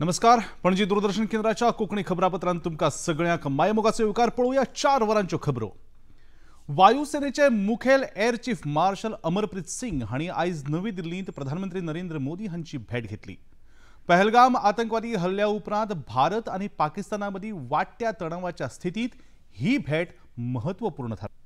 नमस्कार, पणजी दूरदर्शन केंद्राच्या कोंकणी खबरापत्रांत तुमकां सगळ्यांक मायमोगाचो येवकार. पळोवया 4 वरांच्यो खबरो. वायुसेनेचे मुखेल air chief marshal Amarpreet Singh हांणी आयज नवी दिल्लींत प्रधानमंत्री नरेंद्र मोदी हांची भेट घेतली. पहलगाम आतंकवादी हल्ल्या उपरांत भारत आनी पाकिस्ताना मदीं वाडट्या तणावाच्या स्थितींत ही भेट महत्वपूर्ण थारली.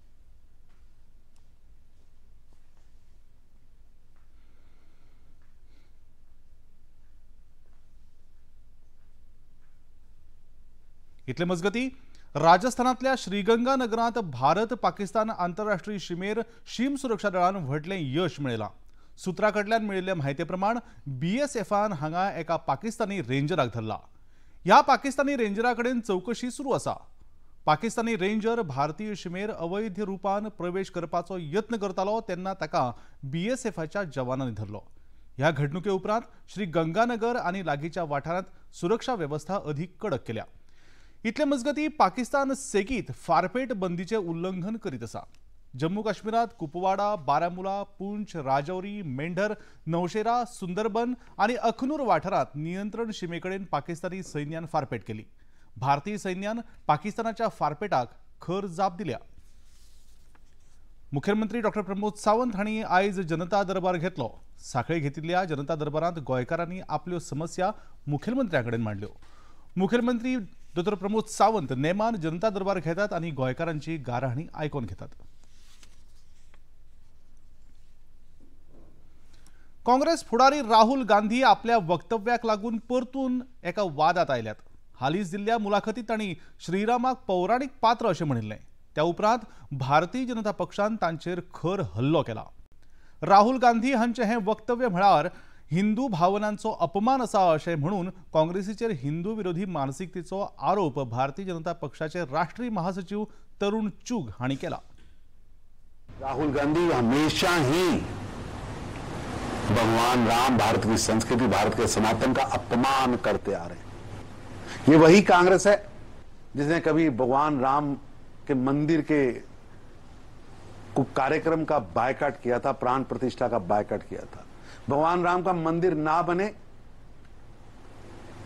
इतले मजगती राजस्थानांतल्या श्रीगंगानगरांत भारत पाकिस्तान आंतरराष्ट्रीय शिमेर शीम सुरक्षा दळान व्हडलें यश मेळयलां. सुत्रा कडल्यान मेळिल्ले म्हायती प्रमाण बीएसएफान हांगा एका पाकिस्तानी रेंजराक धरला. ह्या पाकिस्तानी रेंजरा कडेन चवकशी सुरू आसा. पाकिस्तानी रेंजर भारतीय शिमेर अवैध रुपान प्रवेश करपाचो यत्न करतालो तेन्ना ताका बीएसएफाच्या जवानांनी धरलो. ह्या घडणुके उपरांत श्रीगंगानगर आनी लागींच्या वाठारांत सुरक्षा वेवस्था अधीक कडक केल्या. इतले मजगती पाकिस्तान सेगीत फारपेट बंदीचे उल्लंघन करीत आसा. जम्मू काश्मीरात कुपवाडा, बारामुला, पुंछ, राजौरी, मेंढर, नौशेरा, सुंदरबन आनी अखनूर वाठारात नियंत्रण शिमेकडेन पाकिस्तानी सैन्यान फारपेट केली. भारतीय सैन्यान पाकिस्तानाच्या फारपेटाक खर जाप दिल्या. मुख्यमंत्री डॉक्टर प्रमोद सावंत हांणी आयज जनता दरबार घेतलो. साखळे घेतिल्ल्या जनता दरबारांत गोंयकारांनी आपल्यो समस्या मुखेलमंत्र्या कडेन मांडल्यो. मुखेलमंत्री डॉक्टर प्रमोद सावंत नेमान जनता दरबार घेतात आनी गोंयकारांची गाराहणी आयकून घेतात. काँग्रेस फुडारी राहुल गांधी आपल्या वक्तव्याक लागून परतून एका वादात आयल्यात. हालींच दिल्ल्या मुलाखतीत तांणी श्रीरामाक पौराणीक पात्र अशें म्हणिल्लें. त्या उपरांत भारतीय जनता पक्षान तांचेर खर हल्लो केला. राहुल गांधी हांचें हें वक्तव्य म्हळ्यार हिंदू भावनांचो अपमान आसा अशें म्हणून काँग्रेसीचेर हिंदू विरोधी मानसिकतेचो आरोप भारतीय जनता पक्षाचे राष्ट्रीय महासचिव तरुण चुग हांणी केला. राहुल गांधी हमेशा ही भगवान राम, भारत की संस्कृति, भारत के सनातन का अपमान करते आ रहे हैं. ये वही कांग्रेस है जिसने कभी भगवान राम के मंदिर के कार्यक्रम का बायकॉट किया था, प्राण प्रतिष्ठा का बायकॉट किया था. भगवान राम का मंदिर ना बने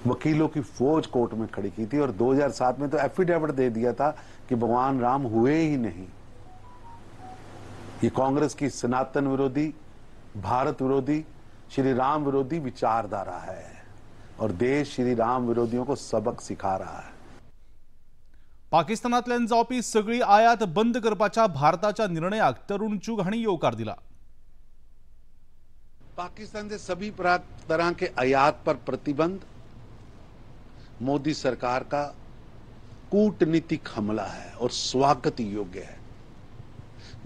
वकीलों की फौज कोर्ट में खड़ी की थी और 2007 में तो एफिडेविट दे दिया था कि भगवान राम हुए ही नहीं. ये कांग्रेस की सनातन विरोधी, भारत विरोधी, श्री राम विरोधी विचारधारा है और देश श्री राम विरोधियों को सबक सिखा रहा है. पाकिस्तानांतल्यान जावपी सगळी आयात बंद करपाच्या भारताच्या निर्णयाक तरुण चुग हांणी येवकार दिला. पाकिस्तान से सभी तरह के आयात पर प्रतिबंध मोदी सरकार का कूटनीतिक हमला है और स्वागत योग्य है.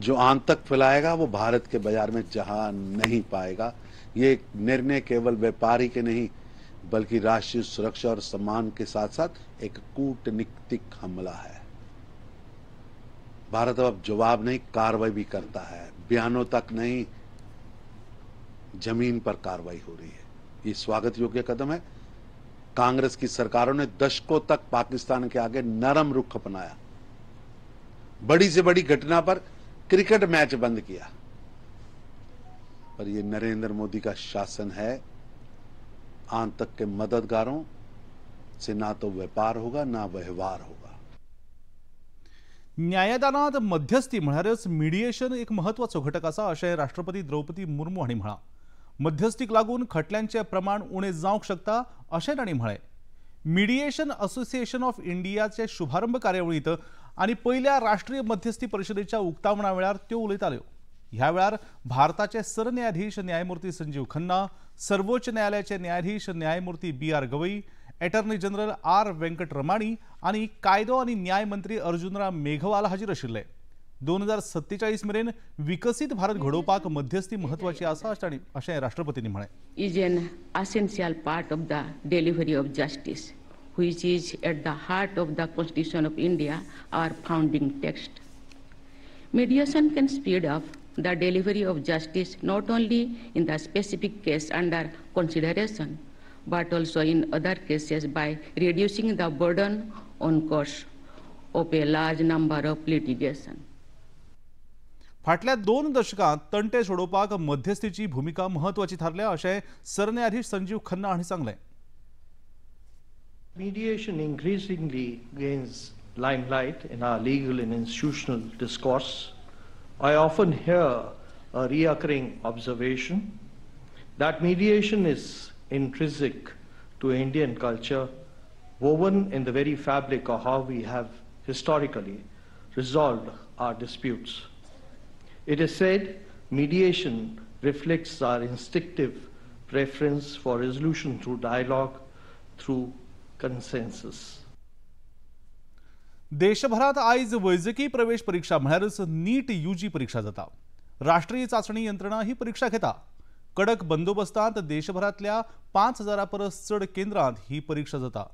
जो आतंक फैलाएगा वो भारत के बाजार में जहां नहीं पाएगा. ये निर्णय केवल व्यापारी के नहीं बल्कि राष्ट्रीय सुरक्षा और सम्मान के साथ साथ एक कूटनीतिक हमला है. भारत अब जवाब नहीं कार्रवाई भी करता है. बयानों तक नहीं, जमीन पर कार्रवाई हो रही है. ये स्वागत योग्य कदम है. कांग्रेस की सरकारों ने दशकों तक पाकिस्तान के आगे नरम रुख अपनाया, बड़ी से बड़ी घटना पर क्रिकेट मैच बंद किया, पर यह नरेंद्र मोदी का शासन है. आतंक के मददगारों से ना तो व्यापार होगा ना व्यवहार होगा. न्यायदानात मध्यस्थी म्हळ्यारच मिडिएशन एक महत्वाचो घटक आसा अशें राष्ट्रपती द्रौपदी मुर्मू हांणी म्हळां. मध्यस्थीक लागून खटल्यांचें प्रमाण उणें जावंक शकता अशें तांणी म्हळें. मिडिएशन असोसिएशन ऑफ इंडियाचे शुभारंभ कार्यावळींत आनी पयल्या राष्ट्रीय मध्यस्थी परिशदेच्या उक्तावणा वेळार त्यो उलयताल्यो. ह्या वेळार भारताचे सरन्यायाधीश न्यायमूर्ती संजीव खन्ना, सर्वोच्च न्यायालयाचे न्यायाधीश न्यायमूर्ती B R Gavai, attorney general R Venkataramani आनी कायदो आनी न्याय मंत्री अर्जुनराम मेघवाल हाजीर आशिल्ले. 2047 मेरेन विकसीत भारत घडोवपाक मध्यस्थी महत्वाची आसा अशें राष्ट्रपतींनी म्हळें. Is an essential part of the delivery of justice which is at the heart of the Constitution of India, our founding text. Mediation can speed up the delivery of justice not only in the specific case under consideration but also in other cases by reducing the burden on costs of a large number of litigation. फाटल्या 2 दशकांत तंटे सोडोवपाक मध्यस्थीची भूमिका महत्वाची थारल्या अशें सरन्यायाधीश संजीव खन्ना हांणी सांगलें. Mediation increasingly gains limelight in our legal and institutional discourse. I often hear a reoccurring observation that mediation is intrinsic to Indian culture, woven in the very fabric of how we have historically resolved our disputes. It is said mediation reflects our instinctive preference for resolution through dialogue, through consensus. देशभरात आयज वैजकी प्रवेश परीक्षा म्हळ्यारच नीट UG परीक्षा जाता. राष्ट्रीय चाचणी यंत्रणा ही परीक्षा घेता. कडक बंदोबस्तांत देशभरांतल्या 5000 परस चड केंद्रांत ही परीक्षा जाता.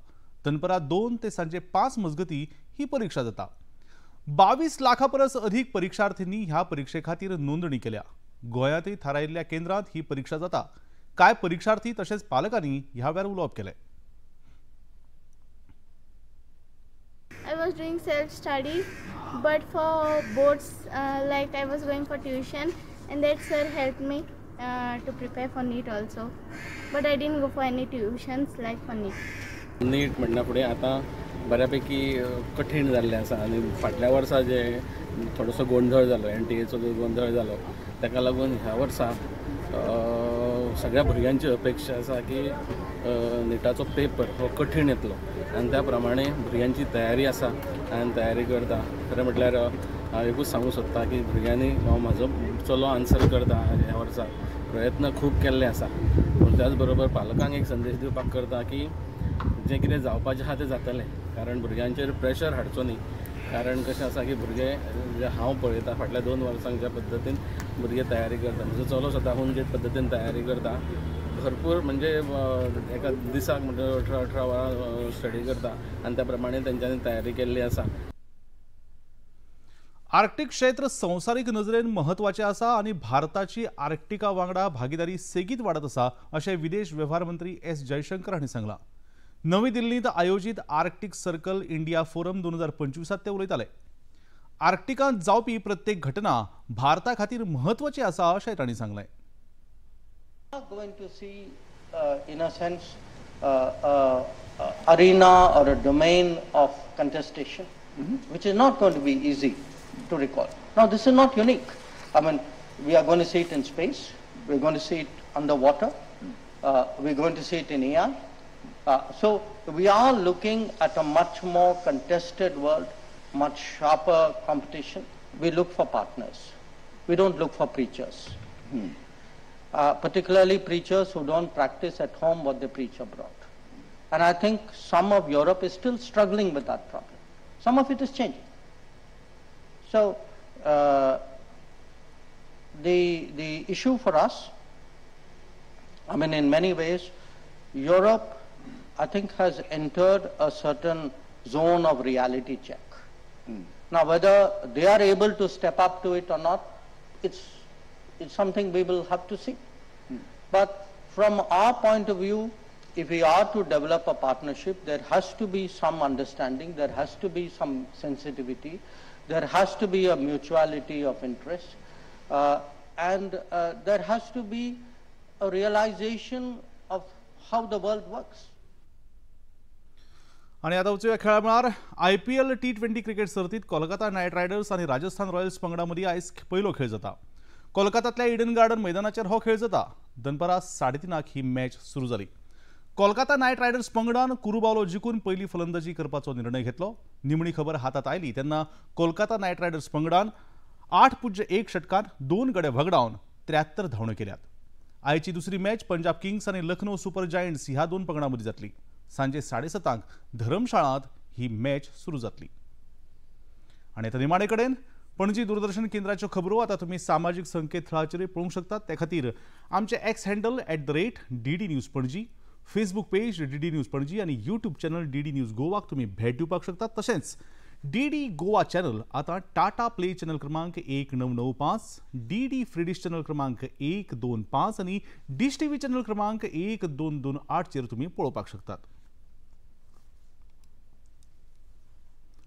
दनपरां 2 ते सांजे 5 मजगती ही परीक्षा जाता. 22 लाखां परस अधीक परीक्षार्थींनी ह्या परीक्षे खातीर नोंदणी केल्या. गोंयांतय थारायिल्ल्या केंद्रांत ही परीक्षा जाता. कांय परीक्षार्थी तशेंच पालकांनी ह्या वेळार उलोवप केलें. I was doing self-study, but for boards, like I was going for tuition, and that sir helped me to prepare for NEET also. But I didn't go for any tuitions like for NEET. NEET म्हणना फुडें आतां बऱ्यापैकी कठीण जाल्लें आसा आनी फाटल्या वर्सा जे थोडोसो गोंधळ जालो, एनटीएचो जो गोंधळ जालो, ताका लागून ह्या वर्सा सगळ्या भुरग्यांची अपेक्षा आसा की निटाचो पेपर हो कठीण येतलो आनी त्या प्रमाणे भुरग्यांची तयारी आसा आनी तयारी करता. खरें म्हटल्यार हांव एकूच सांगूंक सोदता की भुरग्यांनी हांव म्हाजो चलो आन्सर करता ह्या वर्सा, प्रयत्न खूब केल्ले आसा, पूण त्याच बरोबर पालकांक एक संदेश दिवपाक करता की जें कितें जावपाचें आसा तें जातलें, कारण भुरग्यांचेर प्रेशर हाडचो न्ही. कारण कशें आसा की भुरगे जे हांव पळयता फाटल्या 2 वर्सांक ज्या पद्दतीन भुरगे तयारी करता, म्हजो चलो स्वताहून जे पद्दतीन तयारी करता, भरपूर म्हणजे एका दिसाक म्हणजे 18-18 वरां स्टडी करता आनी त्या प्रमाणे तेंच्यांनी तयारी केल्ली आसा. आर्क्टिक क्षेत्र संवसारीक नजरेन म्हत्वाचें आसा आनी भारताची आर्क्टिका वांगडा भागीदारी सेगीत वाडत आसा अशें विदेश वेव्हार मंत्री एस जयशंकर हांणी सांगलां. नवी दिल्लींत आयोजीत आर्क्टिक सर्कल इंडिया फोरम 2025 ते उलयताले. आर्क्टिकांत जावपी प्रत्येक घटना भारता खातीर म्हत्वाची आसा अशें तांणी सांगलें. Going to see, in a sense, arena or a domain of contestation, which is not going to be easy to recall. Now, this is not unique. I mean, we are going to see it in space, we are going to see it underwater, we are going to see it in AI. So we are looking at a much more contested world, much sharper competition. We look for partners. We don't look for preachers. Particularly preachers who don't practice at home what they preach abroad. And I think some of Europe is still struggling with that problem. Some of it is changing. So the issue for us, I mean, in many ways, Europe, I think, has entered a certain zone of reality check. Now, whether they are able to step up to it or not, it's something we will have to see. But from our point of view, if we are to develop a partnership, there has to be some understanding, there has to be some sensitivity, there has to be a mutuality of interest, and there has to be a realization of how the world works. आणि आता वचूया खेळामळार. IPL T20 cricket सर्तीत Kolkata night riders आनी Rajasthan Royals पंगडा मदीं आयज पयलो खेळ जाता. कोलकातांतल्या इडन गार्डन मैदानाचेर हो खेळ जाता. दनपारां 3:30 ही मॅच सुरू जाली. कोलकाता नायट रायडर्स पंगडान कुरुबावलो जिखून पयली फलंदाजी करपाचो निर्णय घेतलो. निमणी खबर हातात आयली तेन्ना कोलकाता नायट रायडर्स पंगडान 8.1 षटकांत 2 गडे व्हगडावन 73 धांवण्यो केल्यात. आयची दुसरी मॅच पंजाब किंग्स आनी लखनौ सुपर जायंट्स ह्या 2 पंगडां मदीं जातली. सांजे 7:30 धर्मशाळांत ही मॅच सुरू जातली. आनी आतां निमाणे कडेन पणजी दूरदर्शन केंद्राच्यो खबरो आतां तुमी सामाजीक संकेतथळाचेर पळोवंक शकतात. ते खातीर आमचे X handle @DD News Panaji, Facebook page DD News Panaji आनी यूट्यूब चॅनल DD news गोवाक तुमी भेट दिवपाक शकतात. तशेंच DD Goa channel आतां टाटा प्ले चॅनल क्रमांक 1995, DD फ्रीडिश चॅनल क्रमांक 125 आनी डिश टीव्ही चॅनल क्रमांक 1228चेर तुमी पळोवपाक शकतात.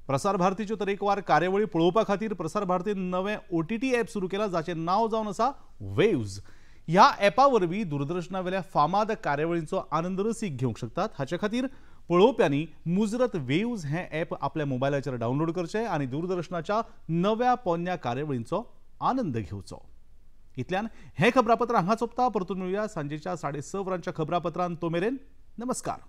प्रसार भारतीच्यो तरेकवार कार्यावळी पळोवपा खातीर प्रसार भारतीन नवें OTT app सुरू केलां, जाचें नांव जावन आसा वेव्ज. ह्या ॲपा वरवीं दूरदर्शनावेल्या फामाद कार्यावळींचो आनंद रसीक घेवंक शकतात. हाचे खातीर पळोवप्यांनी मुजरत वेव्ज हें ॲप आपल्या मोबायलाचेर डावनलोड करचें आनी दूरदर्शनाच्या नव्या पोन्न्या कार्यावळींचो आनंद घेवचो. इतल्यान हें खबरापत्र हांगा सोंपता. परतून मेळुया सांजेच्या 6:30 वरांच्या खबरापत्रान. तो मेरेन नमस्कार.